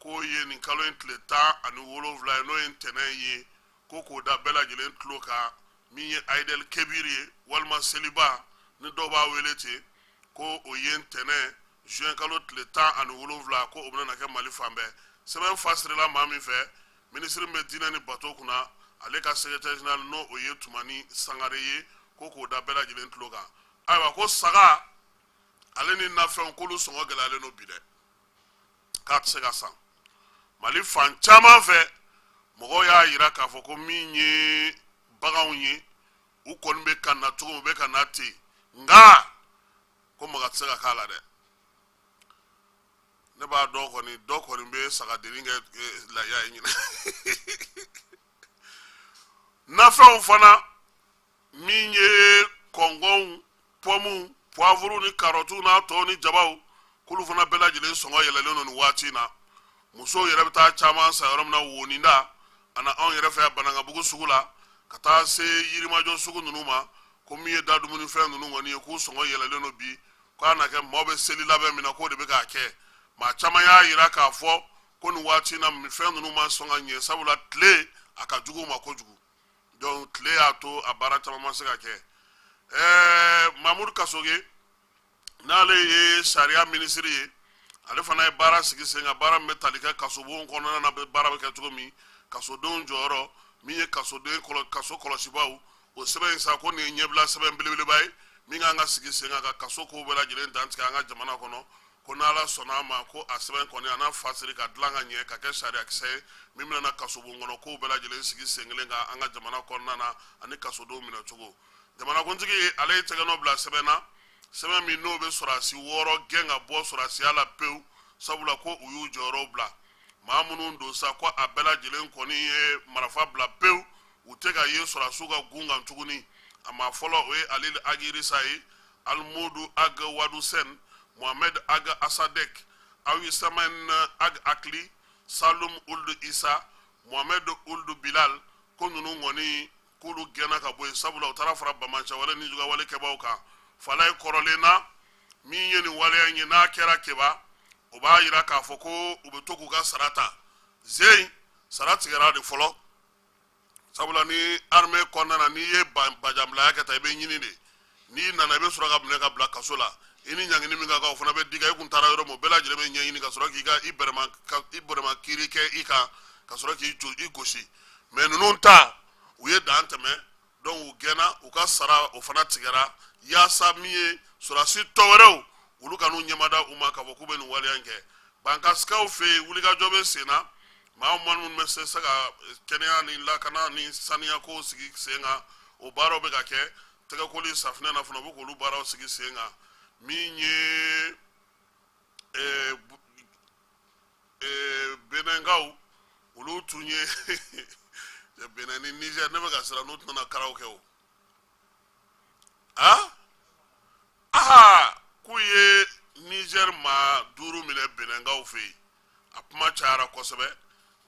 k'o ye nin kalo in tile 17 ye, n'o ye ntɛnɛn ye. Ko k'o da bɛɛ lajɛlen tulo kan, min ye Aidel Kebir ye, walima seliba ni dɔw b'a wele ten, ko o ye ntɛnɛn juin kalo tile 17, ko o bɛna kɛ Mali fan bɛɛ. Sɛbɛn fasirila maa min fɛ, minisiri min bɛ diinɛ ni bato kunna, ale ka secrétaire général, n'o o ye Tumani Sangare ye, ko k'o da bɛɛ lajɛlen tulo kan. Ayiwa, ko saga ale ni nafɛnw, k'olu sɔngɔ gɛlɛyalen don bi dɛ, k'a tɛ se ka san. Mali fan caman fɛ, mɔgɔw y'a yira k'a fɔ ko min ye baganw ye, u kɔni bɛ ka na cogo min, u bɛ ka na ten, nka ko maga tɛ se ka k'a la dɛ. Ne b'a dɔn kɔni, dɔ kɔni bɛ sagadennin kɛ laya ye ɲinɛ. Nafɛnw fana, min ye kɔngɔnw, pɔmuw, puwavuru ni karɔtiw n'a tɔw ni jabaw, k'olu fana bɛɛ lajɛlen sɔngɔ yɛlɛlen don nin waati in na. Musow yɛrɛ bɛ taa caman san yɔrɔ min na, woninda ani anw yɛrɛ fɛ yan Banankabugu sugu la. Ka taa se Yirimajɔ sugu ninnu ma, ko min ye da dumunifɛn ninnu kɔni ye, k'u sɔngɔ yɛlɛlen don bi, k'a na kɛ maaw bɛ seli labɛn min na, k'o de bɛ k'a kɛ. Maa caman y'a yira k'a fɔ ko nin waati in na fɛn ninnu ma sɔn ka ɲɛ, sabula tile a ka jugu u ma kojugu. Donc tile y'a to a baara caman ma se ka kɛ. Mamudu Kasoge, n'ale ye sariya minisiri ye, ale fana ye baara sigi sen kan, baara min bɛ tali kɛ kasobon kɔnɔna na, baara bɛ kɛ cogo min, kasodenw jɔyɔrɔ, min ye kasoden kaso kɔlɔsibaw. O sɛbɛn in sa, ko nin ye ɲɛbila sɛbɛn belebeleba ye min kan ka sigi sen kan ka kaso kow bɛɛ lajɛlen dantigɛ an ka jamana kɔnɔ. Ko n'Ala sɔnna a ma, ko a sɛbɛn kɔni a n'a fasiri ka dilan ka ɲɛ ka kɛ sariyakisɛ ye min bɛna kasobon kɔnɔ kow bɛɛ lajɛlen sigi sen kelen kan an ka jamana kɔnɔna na, ani kasodenw minɛcogo. Jamanakuntigi ale ye tɛgɛnɔ bila sɛbɛn na, sɛbɛn min n'o bɛ sɔrɔdasi 6 gɛn ka bɔ sɔrɔdasiya la pewu, sabula ko u y'u jɔyɔrɔw bila. Maa minnu don sa, ko a bɛɛ lajɛlen kɔni ye marifa bila pewu, u tɛ ka ye sɔrɔdasiw ka gun kan tuguni. A maa fɔlɔ, o ye Alil Agirisa ye, Almudu Ag Wadusɛn, Mohamed Ag Asadek, Awisamɛn Ag Akili, Salum Uld Isa, Mohamed Uld Bilal. Ko ninnu kɔni, k'olu gɛnna ka bɔ yen, sabula u taara fara bamancɛwale ni jugawale kɛbaaw kan. Fala ye kɔrɔlen na min ye nin waleya in ye, n'a kɛra keba, o b'a yira k'a fɔ ko u bɛ to k'u ka sara ta zen. Sara tigɛra de fɔlɔ, sabula ni armée kɔnɔna na, n'i ye bajanbilaya kɛ tan, i bɛ ɲini de. N'i nana, i bɛ sɔrɔ ka minɛ ka bila kaso la. I ni ɲangini min ka kan, o fana bɛ d'i kan. I kun taara yɔrɔ min, o bɛɛ lajɛlen bɛ ɲɛɲini ka sɔrɔ k'i ka i bɛrɛma ka i bɛrɛma kiiri kɛ i kan, ka sɔrɔ k'i jo i gosi. Mais ninnu ta, u ye dan tɛmɛ, donc u gɛnna, u ka sara o fana tigɛra, yaasa min ye sɔrɔdasi tɔ wɛrɛw, olu kan'u ɲɛmada u ma k'a fɔ k'u bɛ nin waleya in kɛ. Bankasikaw fɛ yen, wulikajɔ bɛ sen na. Maa minnu bɛ se ka kɛnɛya ni lakana ni saniya ko sigi sen kan, o baaraw bɛ ka kɛ. Tɛgɛkoli safinɛ na fana, u bɛ k'olu baaraw sigi sen kan. Min ye Benɛnkaw, olu tun ye Benɛ ni Niger, ne bɛ ka siran n'u tɛna karaw kɛ o. Aha, k'u ye Niger maa 5 minɛ Benɛnkaw fɛ yen. A kuma cayara kosɛbɛ,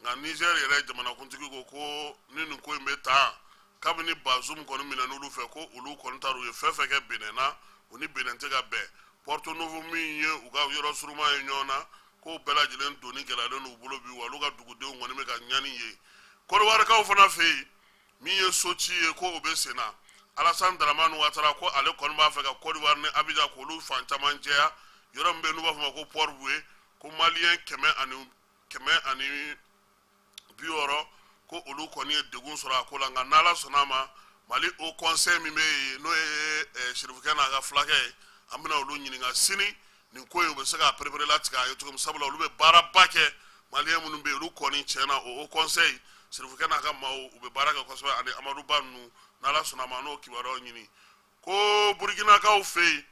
nka Niger yɛrɛ jamanakuntigi ko ko ni nin ko in bɛ tan, kabini Bazoum kɔni minɛ n'olu fɛ, ko olu kɔni taara, u ye fɛn fɛn kɛ Benɛ na, u ni Benɛ tɛ ka bɛn. Porto Novo min ye u ka yɔrɔ surunman ye ɲɔgɔn na, k'o bɛɛ lajɛlen donni gɛlɛyalen n'u bolo bi, wa olu ka dugudenw kɔni bɛ ka ɲani ye. Kɔdiwarikaw fana fɛ yen, min ye soci ye, ko o bɛ sen na. Alassane Dramane Ouattara ko ale kɔni b'a fɛ ka Kɔdiwari ni Abidjan k'olu fan caman jɛya. Yɔrɔ min bɛ yen n'u b'a fɔ o ma ko Port Boué, ko maliyɛn 160 ko olu kɔni ye degun sɔrɔ a ko la. Nka n'Ala sɔnna a ma, Mali Haut Conseil min bɛ yen, n'o ye Sirifukɛ n'a ka fulakɛ ye, an bɛna olu ɲininka sini nin ko in, u bɛ se k'a perepere latigɛ a ye cogo min, sabula olu bɛ baaraba kɛ. Maliyɛn minnu bɛ yen, olu kɔni tiɲɛ na, o Haut Conseil, Sirifukɛ n'a ka maaw, u bɛ baara kɛ kosɛbɛ, ani Amadu Ba ninnu. N'Ala sɔnna a ma, an n'o kibaruyaw ɲini. Ko Burukinakaw fɛ yen,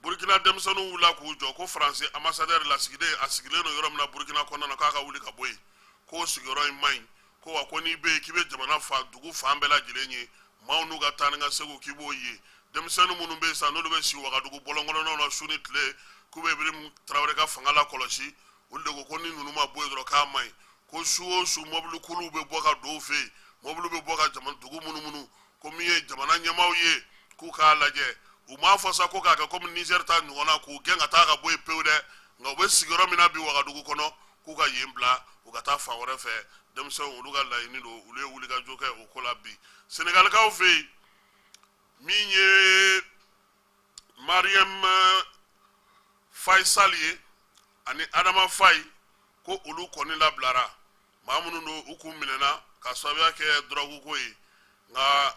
Burukina denmisɛnninw wulila k'u jɔ ko Faransi ambassadeur lasigiden, a sigilen don yɔrɔ min na Burukina kɔnɔna na, k'a ka wuli ka bɔ yen, k'o sigiyɔrɔ in man ɲi. Ko wa ko n'i bɛ yen, k'i bɛ jamana fa dugu fan bɛɛ lajɛlen ye, maaw n'u ka taa ni ka segin, k'i b'o ye. Denmisɛnnin minnu bɛ yen sisan, n'olu bɛ si Wagadugu bɔlɔn kɔnɔnaw na su ni tile, k'u bɛ Ibrahim Tarawele ka fanga lakɔlɔsi, olu de ko ko ni ninnu ma bɔ yen dɔrɔn, k'a man ɲi. Ko su o su, mɔbili kuluw bɛ bɔ ka don u fɛ yen, mɔbili bɛ bɔ ka jamana dugu munumunu. Ko min ye jamana ɲɛmaaw ye, k'u k'a lajɛ. U m'a fɔ sa ko k'a kɛ komi Niger ta ɲɔgɔn na, k'u gɛn ka taa ka bɔ yen pewu dɛ, nka u bɛ sigiyɔrɔ min na bi Wagadugu kɔnɔ, k'u ka yen bila, u ka taa fan wɛrɛ fɛ. Denmisɛnw, olu ka laɲini don, olu ye wulikajɔ kɛ o ko la bi. Senegalikaw fɛ yen, min ye Mariam Faisal ye ani Adama Faye, ko olu kɔni labilara. Maa minnu don, u kun minɛna ka sababuya kɛ dɔrɔgu ko ye, nka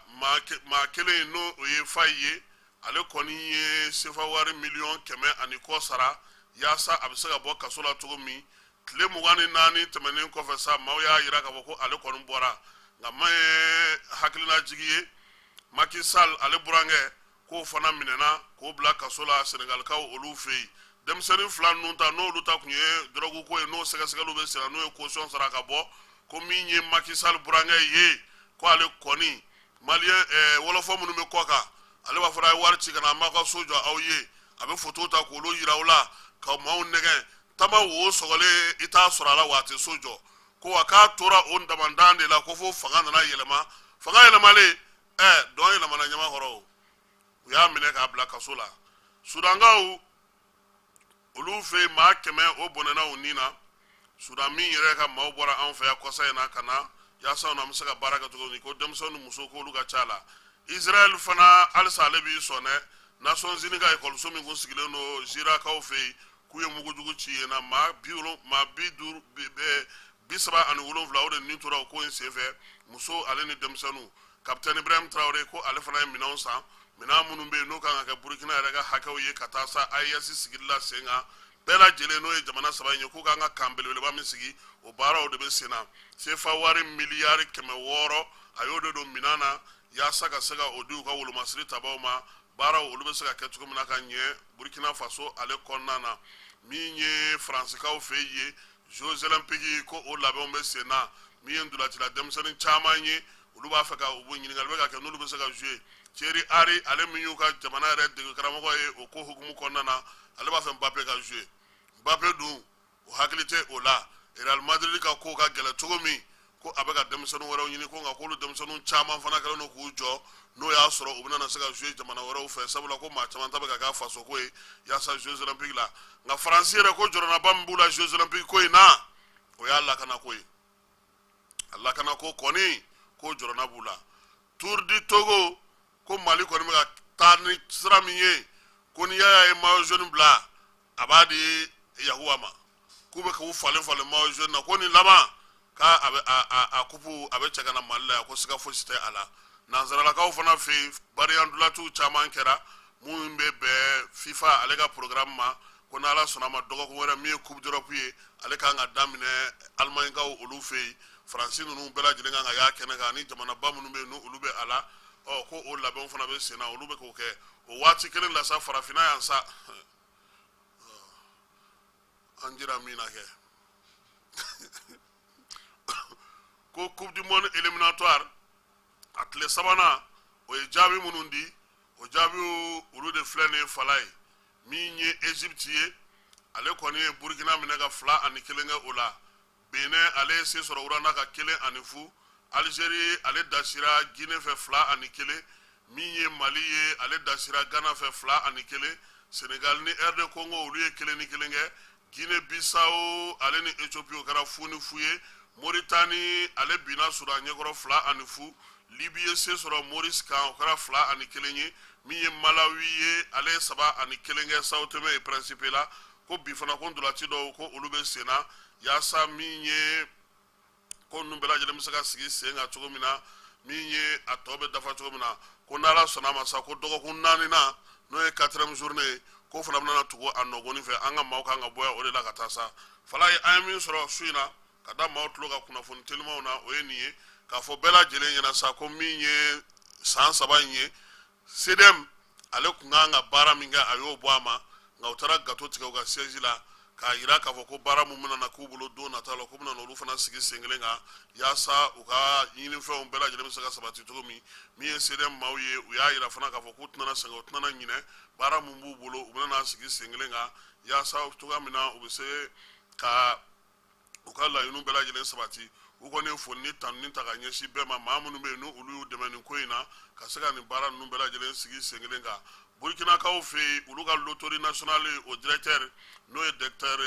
maa kelen, n'o o ye Faye ye, ale kɔni ye sefa wari miliyɔn 100 ani kɔ sara yaasa a bɛ se ka bɔ kaso la cogo min. Tile 24 tɛmɛnen kɔfɛ sa, maaw y'a yira k'a fɔ ko ale kɔni bɔra. Nka ma ye hakilina jigi ye, Macky Sall ale burankɛ, k'o fana minɛna k'o bila kaso la Senegalikaw olu fɛ yen. Denmisɛnnin fila ninnu ta, n'olu ta tun ye dɔrɔgu ko ye, n'o sɛgɛsɛgɛliw bɛ senna, n'o ye caution sara ka bɔ. Ko min ye Macky Sall burankɛ ye, ko ale kɔni maliyɛn wɔlɔfɔ minnu bɛ kɔ kan, ale b'a fɔ a ye wari ci ka na, an b'aw ka so jɔ aw ye. A bɛ foto ta k'olu yira aw la ka maaw nɛgɛn. Tama wo sɔgɔlen, i t'a sɔrɔ a la, wa a tɛ so jɔ. Ko wa k'a tora o damandan de la, ko fo fanga nana yɛlɛma. Fanga yɛlɛmalen, dɔn yɛlɛmana ɲamakɔrɔ o, u y'a minɛ k'a bila kaso la. Sudankaw olu fɛ yen, maa 100 o bɔnɛna u ni na. Sudan min yɛrɛ ka maaw bɔra anw fɛ yan kɔsa in na ka na yaasa an bɛ se ka baara kɛ cogo min, ko denmisɛnw ni musow k'olu ka ca la. Israël fana halisa ale b'i sɔn dɛ. Nations Unies ka ekɔliso min kun sigilen don Zirakaw fɛ yen, k'u ye mugujugu ci yen na, maa bi wolo, maa bi duuru, bi, bɛ, 37 o de ni tora o ko in senfɛ, muso ale ni denmisɛnninw. Kapitɛni Ibrahim Traoré ko ale fana ye minɛnw san, minɛn minnu bɛ yen n'o kan ka kɛ Burukina yɛrɛ ka hakɛw ye ka taa sa AES sigili la sen kan bɛɛ lajɛlen, n'o ye jamana 3 in ye, k'u kan ka kan belebeleba min sigi, o baaraw de bɛ sen na. Sefa wari miliyari 600, a y'o de don minɛn na yaasa ka se ka o di u ka wolomasiri tabaw ma, baaraw olu bɛ se ka kɛ cogo min na ka ɲɛ Burkina Faso ale kɔnɔna na. Min ye Faransikaw fɛ yen, Jeux Olympiques ko o labɛnw bɛ sen na. Min ye ntolacila denmisɛnnin caman ye, olu b'a fɛ ka u bɛ ɲininkali bɛ ka kɛ n'olu bɛ se ka jouer. Thierry Henry, ale min y'u ka jamana yɛrɛ dege karamɔgɔ ye o ko hukumu kɔnɔna na, ale b'a fɛ Mbappe ka jouer. Mbappe dun o hakili tɛ o la. Real Madrid ka ko ka gɛlɛn cogo min, ko a bɛ ka denmisɛnnin wɛrɛw ɲini, ko nka k'olu denmisɛnnin caman fana kɛlen don k'u jɔ, n'o y'a sɔrɔ u bɛna se ka jouer jamana wɛrɛw fɛ, sabula ko maa caman ta bɛ ka k'a faso ko ye yaasa Jeux Olympiques la. Nka Faransi yɛrɛ ko jɔrɔnaba min b'u la Jeux Olympiques ko in na, o y'a lakanako ye. A lakanako kɔni, ko jɔrɔna b'u la. Tour du Togo, ko Mali kɔni bɛ ka taa ni sira min ye, ko ni Yaya ye maillot jaune bila, a b'a di Yakuba ma, k'u bɛ k'u falen falen maillot jaune na, ko nin laban k'a a bɛ a kupu a bɛ cɛ ka na Mali la yan, ko siga fosi tɛ a la. Nansaralakaw fana fɛ yen, bariyandulatiw caman kɛra minnu bɛ bɛn FIFA ale ka programme ma, ko n'Ala sɔnna ma dɔgɔkun wɛrɛ min ye Coupe d'Europe ye, ale kan ka daminɛ Alimaɲikaw olu fɛ yen. Faransi ninnu bɛɛ lajɛlen kan ka y'a kɛnɛ kan, ani jamanaba minnu bɛ yen n'olu bɛ a la, ko o labɛnw fana bɛ sen na, olu bɛ k'o kɛ o waati kelen la sa. Farafinna yan sa, an jira min na kɛ ko Coupe du monde éliminatoire a tile sabanan, o ye jaabi minnu di, o jaabiw olu de filɛ nin ye. Fala ye min ye Egypte ye, ale kɔni ye Burkina minɛ ka 2-1 kɛ o la. Benin ale ye se sɔrɔ Rwanda ka 1-0. Algérie ale dasira Guinée fɛ 2-1. Min ye Mali ye, ale dasira Ghana fɛ 2-1. Sénégal ni RD Congo olu ye 1-1 kɛ. Guinée Bissau ale ni Éthiopie o kɛra 0-0 ye. Mauritanie ale binna Soudan ɲɛkɔrɔ 2-0. Libye ye se sɔrɔ Maurice kan, o kɛra 2-1 ye. Min ye Malawi ye, ale ye 3-1 kɛ Sao Tomé et Principe la. Ko bi fana ko ntolaci dɔw ko olu bɛ sen na yaasa min ye ko ninnu bɛɛ lajɛlen bɛ se ka sigi sen kan cogo min na, min ye a tɔ bɛ dafa cogo min na, ko n'Ala sɔnna a ma sa, ko dɔgɔkun naaninan n'o ye quatrième journée ye, k'o fana bɛna tugu a nɔgɔni fɛ. An ka maaw kan ka bɔ yan o de la ka taa sa. Fala ye an ye min sɔrɔ su in na ka da maaw tulo ka kunnafoni telimanw na, o ye nin ye k'a fɔ bɛɛ lajɛlen ɲɛna sa, ko min ye san 3 in ye, CDM ale kun kan ka baara min kɛ, a y'o bɔ a ma, nka u taara gato tigɛ u ka siège la k'a yira k'a fɔ ko baara mun bɛna na k'u bolo don nata la, k'u bɛna olu fana sigi sen kelen kan yaasa u ka ɲinifɛnw bɛɛ lajɛlen bɛ se ka sabati cogo min. Min ye CDM maaw ye, u y'a yira fana k'a fɔ k'u tɛna sɛgɛn, u tɛna ɲinɛ baara mun b'u bolo, u bɛna sigi sen kelen kan yaasa cogoya min na u bɛ se ka u ka laɲiniw bɛɛ lajɛlen sabati. U kɔni ye foli ni tanuni ta ka ɲɛsin bɛɛ ma, maa minnu bɛ yen n'olu y'u dɛmɛ nin ko in na ka se ka nin baara ninnu bɛɛ lajɛlen sigi sen kelen kan. Burkinakaw fɛ yen, olu ka loterie nationale o directeur n'o ye docteur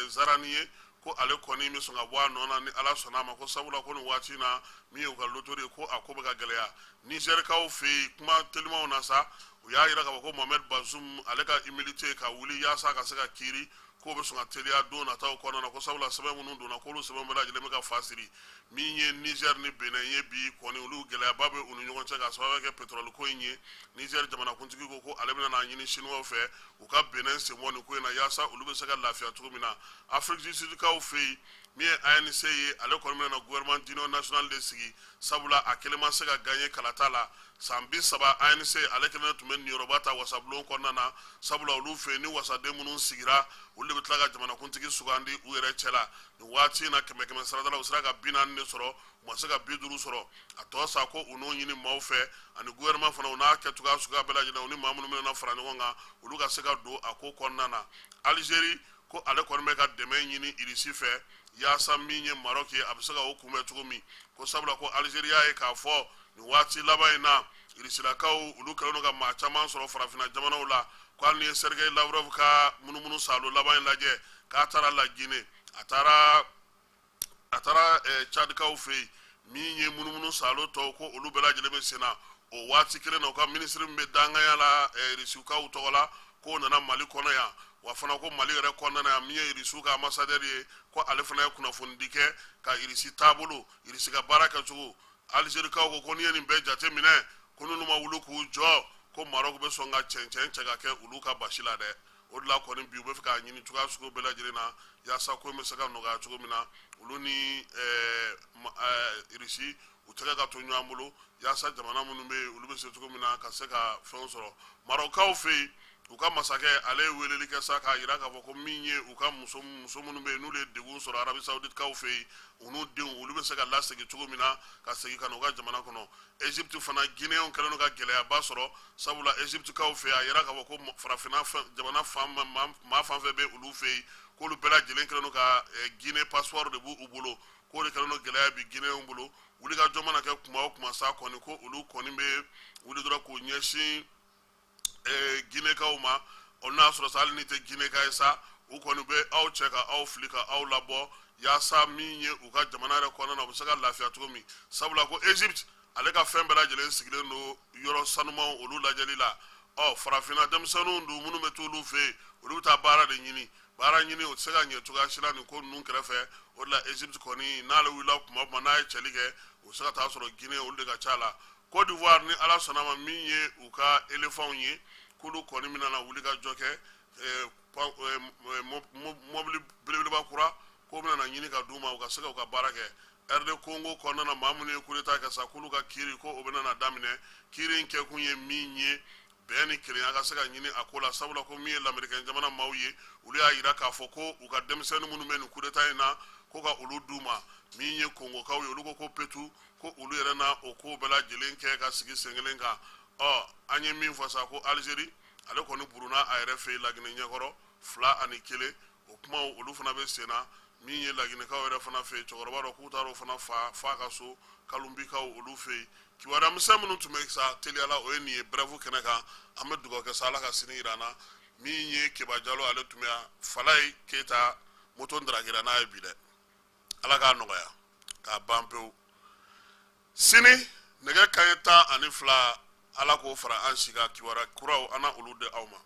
Zarani ye, ko ale kɔni bɛ sɔn ka bɔ a nɔ na ni Ala sɔnna a ma, ko sabula ko nin waati in na min ye u ka loterie ye, ko a ko bɛ ka gɛlɛya. Nizɛrikaw fɛ yen, kuma telimanw na sa, u y'a yira k'a fɔ ko Mohamed Bazoum ale ka immunité ka wuli yaasa ka se ka kiiri, k'o bɛ sɔn ka teliya don nataw kɔnɔna na, ko sabula sɛbɛn minnu donna, k'olu sɛbɛn bɛɛ lajɛlen bɛ ka fa siri. Min ye Niger ni Benin ye bi kɔni, olu gɛlɛyaba bɛ u ni ɲɔgɔn cɛ k'a sababu kɛ pétrole ko in ye. Niger jamanakuntigi ko ko ale bɛna n'a ɲini Chinois fɛ u ka Benin sen bɔ nin ko in na yaasa olu bɛ se ka lafiya cogo min na. Afrique du Sud kaw fɛ yen, min ye ANC ye, ale kɔni bɛna na gouvernement d'union nationale de sigi, sabula a kelen ma se ka gagner kalata la. San 30 ANC ale kelen tun bɛ niyɔrɔba ta wasabulon kɔnɔna na, sabula olu fɛ yen ni wasaden minnu sigira, olu de bɛ tila ka jamanakuntigi sugandi u yɛrɛ cɛ la. Nin waati in na, kɛmɛ kɛmɛ sarada la, u sera ka 40 de sɔrɔ, u ma se ka 50 sɔrɔ. A tɔ sa ko u n'o ɲini maaw fɛ ani gouvernement fana, u n'a kɛcogoya suguya bɛɛ lajɛlen, u ni maa minnu bɛna fara ɲɔgɔn kan, olu ka se ka don a ko kɔnɔna na. Algérie ko ale kɔni bɛ ka dɛmɛ ɲini Irisi fɛ Yaasa min ye Maroc ye, a bɛ se ka o kunbɛn cogo min, ko sabula ko Algérie y'a ye k'a fɔ nin waati laban in na, Irisilakaw olu kɛlen don ka maa caman sɔrɔ farafinna jamanaw la. Ko hali ni ye Sergei Lavrov ka munumunu salo laban in lajɛ, k'a taara La Guinée, a taara Tchadkaw fɛ yen, min ye munumunu salo tɔw, ko olu bɛɛ lajɛlen bɛ sen na. O waati kelen na, u ka minisiri min bɛ danganya la Irisikaw tɔgɔ la, k'o nana Mali kɔnɔ yan. Wa fana ko Mali yɛrɛ kɔnɔna na yan, min ye Irisiw ka ambassadeur ye, ko ale fana ye kunnafonidi kɛ ka Irisi taabolo, Irisi ka baara kɛcogo. Alizerikaw ko n'i ye nin bɛɛ jate minɛ, ko n'olu ma wuli k'u jɔ, ko Maroc bɛ sɔn ka cɛncɛn cɛ ka kɛ olu ka basi la dɛ. O de la kɔni, bi u bɛ fɛ k'a ɲini cogoya sugu bɛɛ lajɛlen na, yaasa ko in bɛ se ka nɔgɔya cogo min na, olu ni Irisi u tɛgɛ ka to ɲɔgɔn bolo, yaasa jamana minnu bɛ yen, olu bɛ se cogo min na ka se ka fɛnw sɔrɔ. Marɔkaw fɛ yen, u ka masakɛ, ale ye weleli kɛ sa k'a jira k'a fɔ ko min ye u ka muso minnu bɛ yen, n'olu ye degun sɔrɔ Arabi Sawuditikaw fɛ yen, u n'u denw, olu bɛ se ka lasegin cogo min na ka segin ka na u ka jamana kɔnɔ. Egypte fana, Guinéenw kɛlen don ka gɛlɛyaba sɔrɔ, sabula Egyptekaw fɛ yen, a yira k'a fɔ ko farafinna jamana fan maa fan fɛn bɛ olu fɛ yen, k'olu bɛɛ lajɛlen kɛlen don ka Guinée passeport de b'u bolo, k'o de kɛlen don gɛlɛya bi Guinéenw bolo. Wulikajɔ mana kɛ kuma o kuma sa kɔni, ko olu kɔni bɛ wuli dɔrɔn k'u ɲɛsin Guinékaw ma. O n'a sɔrɔ sa, hali ni tɛ Guinéka ye sa, u kɔni bɛ aw cɛ ka aw fili ka aw labɔ, yaasa min ye u ka jamana yɛrɛ kɔnɔna na, u bɛ se ka lafiya cogo min. Sabula ko Egypte, ale ka fɛn bɛɛ lajɛlen sigilen don yɔrɔ sanumanw olu lajɛli la. Ɔ farafinna denmisɛnninw dun minnu bɛ t'olu fɛ yen, olu bɛ taa baara de ɲini. Baara ɲini, o tɛ se ka ɲɛ cogoya si la nin ko ninnu kɛrɛfɛ. O de la, Egypte kɔni, n'ale wulila kuma o kuma, n'a ye cɛli kɛ, o bɛ se ka taa sɔrɔ Guinée olu de ka ca la. Côte d'Ivoire, ni Ala sɔnna ma, min ye u ka éléphants ye, k'olu kɔni bɛna na wuli ka jɔ kɛ, mobili belebeleba kura k'o bɛna na ɲini ka d'u ma, u ka se ka u ka baara kɛ. RD Congo kɔnɔna na, maa minnu ye coup d'état kɛ sa, k'olu ka kiiri ko o bɛna na daminɛ. Kiiri in kɛkun ye min ye, bɛn ni kelenya ka se ka ɲini a ko la, sabula ko min ye lamerikɛn jamana maaw ye, olu y'a yira k'a fɔ ko u ka denmisɛnnin minnu bɛ nin coup d'état in na, ko ka olu d'u ma. Min ye Kongokaw ye, olu ko ko petu, ko olu yɛrɛ na o ko bɛɛ lajɛlen kɛ ka sigi sen kelen kan. Ɔ an ye min fɔ sa, ko Alizeri, ale kɔni buruna a yɛrɛ fɛ yen Laginɛ ɲɛkɔrɔ 2-1. O kumaw olu fana bɛ sen na. Min ye Laginɛkaw yɛrɛ fana fɛ yen, cɛkɔrɔba dɔ k'u taara o fana fa fa ka so Kalunbikaw olu fɛ yen. Kibaruya misɛn minnu tun bɛ sa teliyala, o ye nin ye bref kɛnɛ kan. An bɛ dugawu kɛ sa, Ala ka sini yira an na. Min ye Keba Jalo, ale tun bɛ yan. Falaye Keyita, moto ndarakira n'a ye bi dɛ, Ala k'a nɔgɔya k'a ban pewu. Sini nɛgɛ kanɲɛ 12, Ala k'o fara an si kan, kibaruya kuraw an na olu di aw ma.